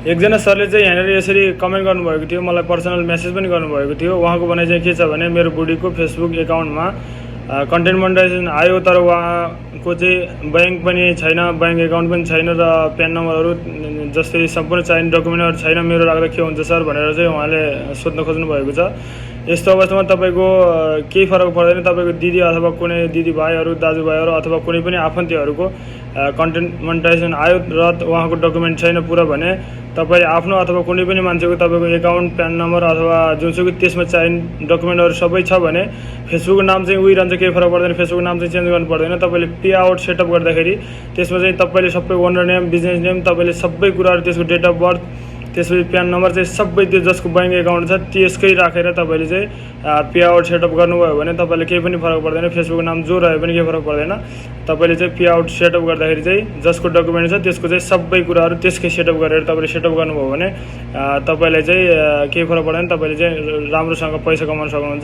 एकजना सरले चाहिँ यहाँनिर यसरी कमेन्ट गर्नुभएको थियो, मलाई पर्सनल मेसेज पनि गर्नुभएको थियो। उहाँको भनाइ चाहिँ के छ भने मेरो बुढीको फेसबुक एकाउन्टमा कन्टेन्ट मोनेटाइजेसन आयो, तर उहाँको चाहिँ ब्याङ्क पनि छैन, ब्याङ्क एकाउन्ट पनि छैन र प्यान नम्बरहरू जस्तै सम्पूर्ण चाहिने डकुमेन्टहरू छैन, मेरो राख्दा के हुन्छ सर भनेर चाहिँ उहाँले सोध्न खोज्नु भएको छ। यस्तो अवस्थामा तपाईँको केही फरक पर्दैन। तपाईँको दिदी अथवा कुनै दिदीभाइहरू, दाजुभाइहरू अथवा कुनै पनि आफन्तीहरूको कन्टेन्ट मोनेटाइजेसन आयो र उहाँको डकुमेन्ट छैन पुरा भने तपाईँ आफ्नो अथवा कुनै पनि मान्छेको तपाईँको एकाउन्ट, प्यान नम्बर अथवा जुनसुकै त्यसमा चाहिने डकुमेन्टहरू सबै छ भने फेसबुकको नाम चाहिँ उही रहन्छ, केही फरक पर्दैन। फेसबुकको नाम चाहिँ चेन्ज गर्नु पर्दैन। तपाईँले पे आउट सेटअप गर्दाखेरि त्यसमा चाहिँ तपाईँले सबै ओनर नेम, बिजनेस नेम, तपाईँले सबै कुराहरू, त्यसको डेट अफ बर्थ, त्यसपछि प्यान नम्बर चाहिँ सबै त्यो जसको ब्याङ्क एकाउन्ट छ त्यसकै राखेर तपाईँले चाहिँ पे आउट सेटअप गर्नुभयो भने तपाईँले केही पनि फरक पर्दैन। फेसबुकको नाम जो रहे पनि केही फरक पर्दैन। तपाईँले चाहिँ पे आउट सेटअप गर्दाखेरि चाहिँ जसको डकुमेन्ट छ त्यसको चाहिँ सबै कुराहरू त्यसकै सेटअप गरेर तपाईँले सेटअप गर्नुभयो भने तपाईँलाई चाहिँ केही फरक पर्दैन। तपाईँले चाहिँ राम्रोसँग पैसा कमाउन सक्नुहुन्छ।